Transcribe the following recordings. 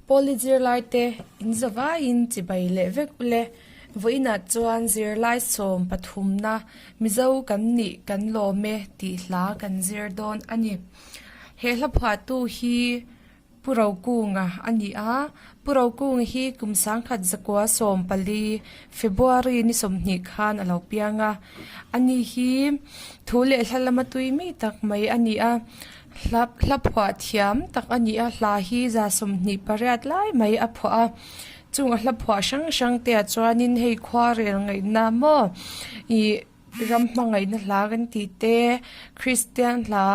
Pawli zirlaite in zavaiin chibai leh vek ule. Vawiinah chuan zirlai sawm pathumna Mizo kan nih kan lawm e tih hla kan zir dawn a ni. He hla phuahtu hi Pu Rokunga a ni a, Pu Rokunga hi kum sangkhat zakua 14 February ni 20 khan a lo piang a. Ani hi thu leh hla lama tui mi tak mai a ni a, hla hla phuah thiam tak a ni a, hla hi za 28 lai mai a phuah a. Chung a hla phuah hrang hrang te ah chuanin hei khua rel ngaihna maw ih ram hmangaihna hla kan tih te, Kristian hla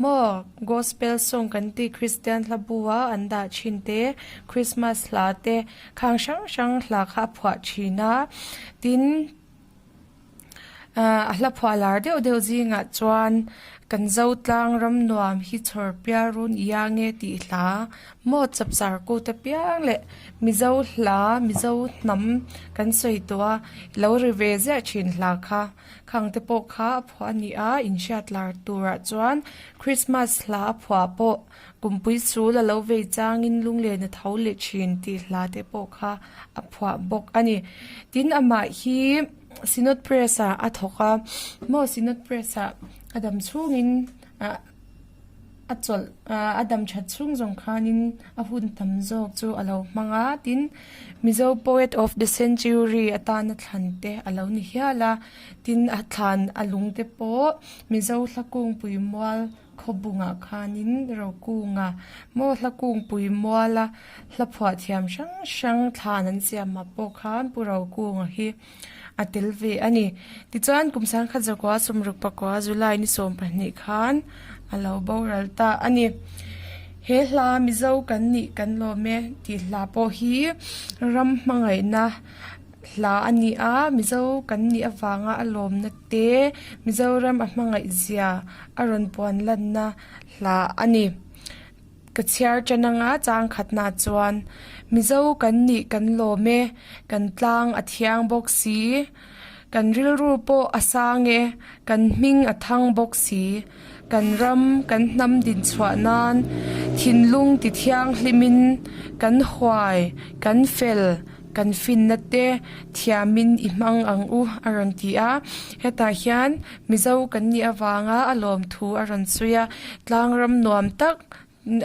maw gospel song kan tih Kristian hla bu a an dah thin te, Christmas hla te khang hrang hrang hla kha a phuah thin a, tin Ahh a hla phuah lar deuh deuh zingah chuan kan zo tlang ram nuam hi chhawr pial run i ang e tih hla maw chapchar kut apiang leh mizo hla mizo hnam kan sawi tawh a lo ri ve ziah thin hla kha khang te pawh kha a phuah a ni a inhriat lar turah chuan Christmas hla a phuah pawh kumpui sul a lo vei changin lunglen a tho leh thin tih hla te pawh kha a phuah bawk a ni tin amah hi Synod Press ah a thawk a maw Synod Press ah a dam chhungin ah a chawlh ah a dam that chhung zawng khanin a hun tam zawk chu a lo hmang a tin Mizo Poet of the Century atana thlan te a lo ni hial a tin a thlan a lung te pawh Mizo hla kungpui mual Khawbungah khanin Rokunga maw hla kungpui muala hla phuah thiam hrang hrang thlan an siam ah pawh khan Pu Rokunga hi a tel ve a ni. Tichuan kum sangkhat zakua sawmruk pakua July ni 12 khan a lo boral ta a ni. He hla Mizo kan nih kan lawm e tih hla pawh hi ram hmangaihna Hla a ni a, Mizo kan nih avanga a lawmna te, Mizoram a hmangaih zia a rawn puan lanna hla a ni. Ka chhiar tan anga chang khatna chuan, Mizo kan nih kan lawm e, kan tlang a thiang bawk si, kan rilru pawh a sang e, kan hming a thang bawk si, kan ram kan hnam din chhuah nan thinlung ti thianghlimin kan huai, kan fel, Kan finna te thiamin i hmang ang u a rawn ti a, hetah hian Mizo kan nih avanga a lawmthu a rawn sawi a, tlangram nuam tak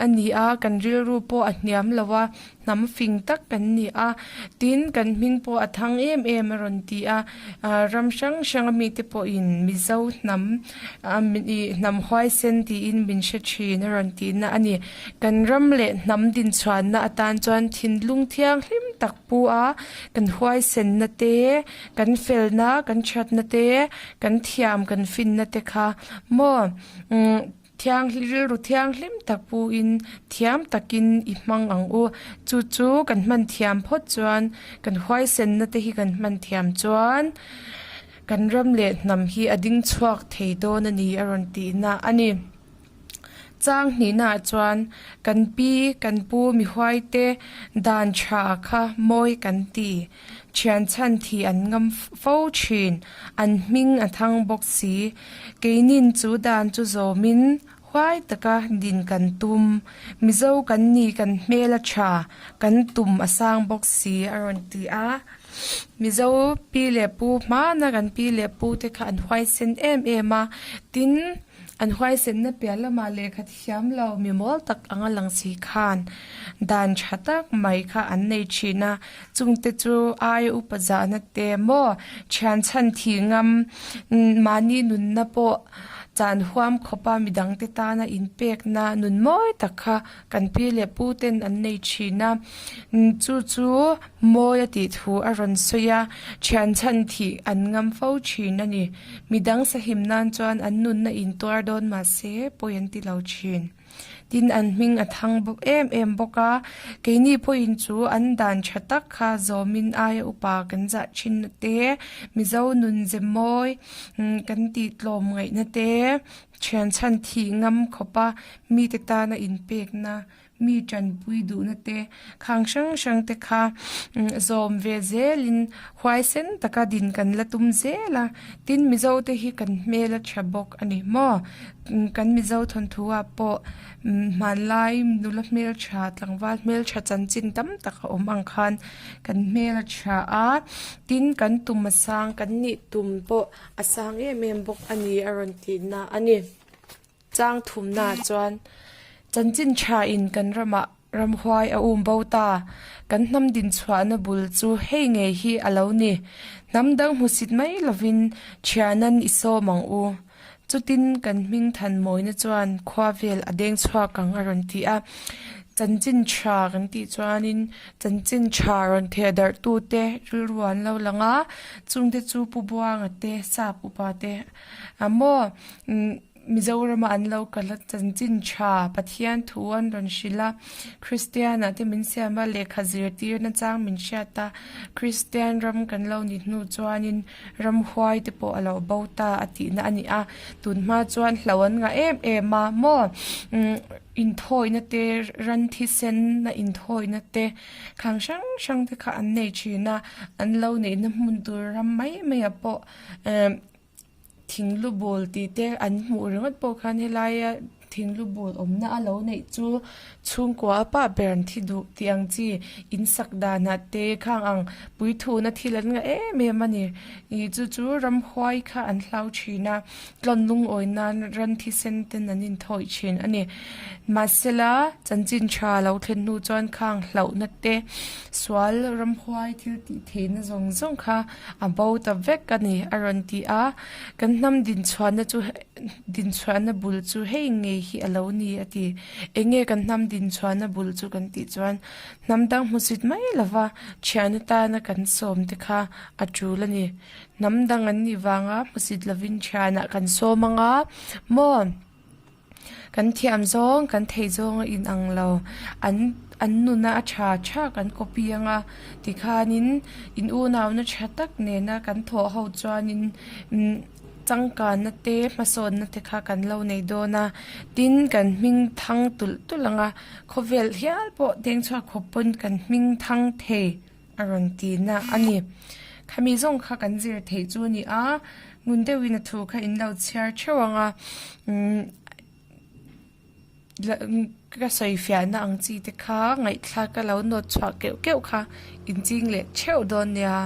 a ni a, kan rilru pawh a hniam lo a, hnam fing tak kan ni a, tin kan hming pawh a thang em em a rawn ti a, ram hrang hrang a mite pawhin Mizo hnam ih hnam huaisen tiin min hre thin a rawn tihna a ni. Kan ram leh hnam dinchhuanna atan chuan thinlung thianghlim tak pu a, kan huaisenna te, kan felna, kan thatna te, kan thiam, kan finna te kha maw umm thianghlim rilru thianghlim tak pu in thiam takin i hmang ang u. Chu chu kan hman thiam phawt chuan kan huaisenna te hi kan hman thiam chuan kan ram leh hnam hi a ding chhuak thei dawn a ni a rawn tihna a ni. Chang hnihnaah chuan kan pi, kan pu mihuaite dan tha kha mawi kan ti. Thian chhan thi an ngam fo thin, an hming a thang bawk si. Keinin chu dan chu zawmin huai taka din kan tum. Mizo kan ni kan hmel a tha, kan tum a sang bawk si a rawn ti a. Mizo pi leh pu hmana kan pi leh pu te kha an huaisen em em a, tin, An huaisenna piah lamah lehkha thiam lo mi mawl tak anga lang si khan dan tha tak mai kha an nei thin a, chungte chu aia upa zahna te maw thian chhan thih ngam mahni nunna pawh chan huam khawpa midangte tana inpekna nun mawi tak kha kan pi leh pu ten an nei thin a, chu chu mawi a tih thu a rawn sawi a, thian chhan thih an ngam fo thin a ni. Midang sahim nan chuan an nunna intuar dawn mahse pawi an ti lo thin. Tin an hming a thang bawk em em bawk a, keini pawhin chu an dan tha tak kha zawmin aia upa kan zah thin na te, Mizo nun ze mawi kan tih tlawm ngaihna te, thian chhan thih ngam khawpa mite tana inpekna. mi tanpui duhna te khang hrang hrang te kha zawm ve zelin huaisen taka din kan la tum zel a, tin Mizo te hi kan hmel a tha bawk a ni maw? Kan Mizo thawnthu ah pawh hmanlai nula hmeltha tlangval hmeltha chanchin tam tak a awm ang khan kan hmel a tha a, tin kan tum a sang kan nih tum pawh a sang em em bawk a ni a rawn tihna a ni. Chang thumna chuan chanchin tha in kan ramah ramhuai a um bo ta. Kan hnam din chhuahna bul chu hei ngei hi a lo ni. Hnam dang hmusit mai lovin thianan i sawm ang u. Chutin kan hming than mawina chuan khua vel a deng chhuak ang a rawn ti a. Chanchin tha kan tih chuanin chanchin tha rawn theh darh tute rilru an lo lang a, chungte chu Pu Buanga te, Sap upa te a maw Mizorama an lo kal a, chanchin tha Pathian thu an rawn hrilh a, Kristian ah te min siam a, lehkha zirtirna chang min hriat a, Kristian ram kan lo ni hnu chuanin ramhuai te pawh a lo bo ta a tihna a ni a, tunhma chuan hlo an ngah em em a maw inthawina te ran thisen a inthawina te khang hrang hrang te kha an nei thin a, an lo neihna hmun tur ram mai mai ah pawh eh. Thinglu bul tih te an hmuh ringawt pawh khan helaia thinglu bul awmna a lo neih chu chhungkua a pah ber an thi duh tih ang chi in sak danah te khang ang puithuna thil an ngah em em a ni. Ih chu chu ramhuai kha an hlau thin a tlawn lungawi nan ran thisen ten an inthawih thin a ni. Mahsela chanchin tha lo thlen hnu chuan khang hlauhna te sual ramhuai thil tih theihna zawng zawng kha A bo ta vek a ni, a rawn ti a. Kan hnam dinchhuahna chu dinchhuahna bul chu hei ngei hi a lo ni, a ti. Eng nge kan hnam dinchhuahna bul chu kan tih chuan hnam dang hmusit mai lova thian atana kan sawm te kha a tul a ni. Hnam dang an nih vanga hmusit lovin thianah kan sawm ang a, maw? Kan thiam zawng, kan theih zawng a inang lo. An an nuna a tha tha kan copy anga tikhanin in unauna tha tak nena kan thawh ho chuanin umm changkanna te hmasawnna te kha kan lo nei dawn a. Tin, kan hming thang tulh tulh anga khawvel hial pawh deng chhuak khawp pawn kan hming thang thei a rawn ti na a ni. Khami zawng kha kan zir theih chu a ni a, ngun deuhin a thu kha in lo chhiar theuh ang a, umm ka sawi fiahna ang chi te kha ngaihthlak ka lo nawt chhuah keuh keuh kha in ching leh theuh dawn nia.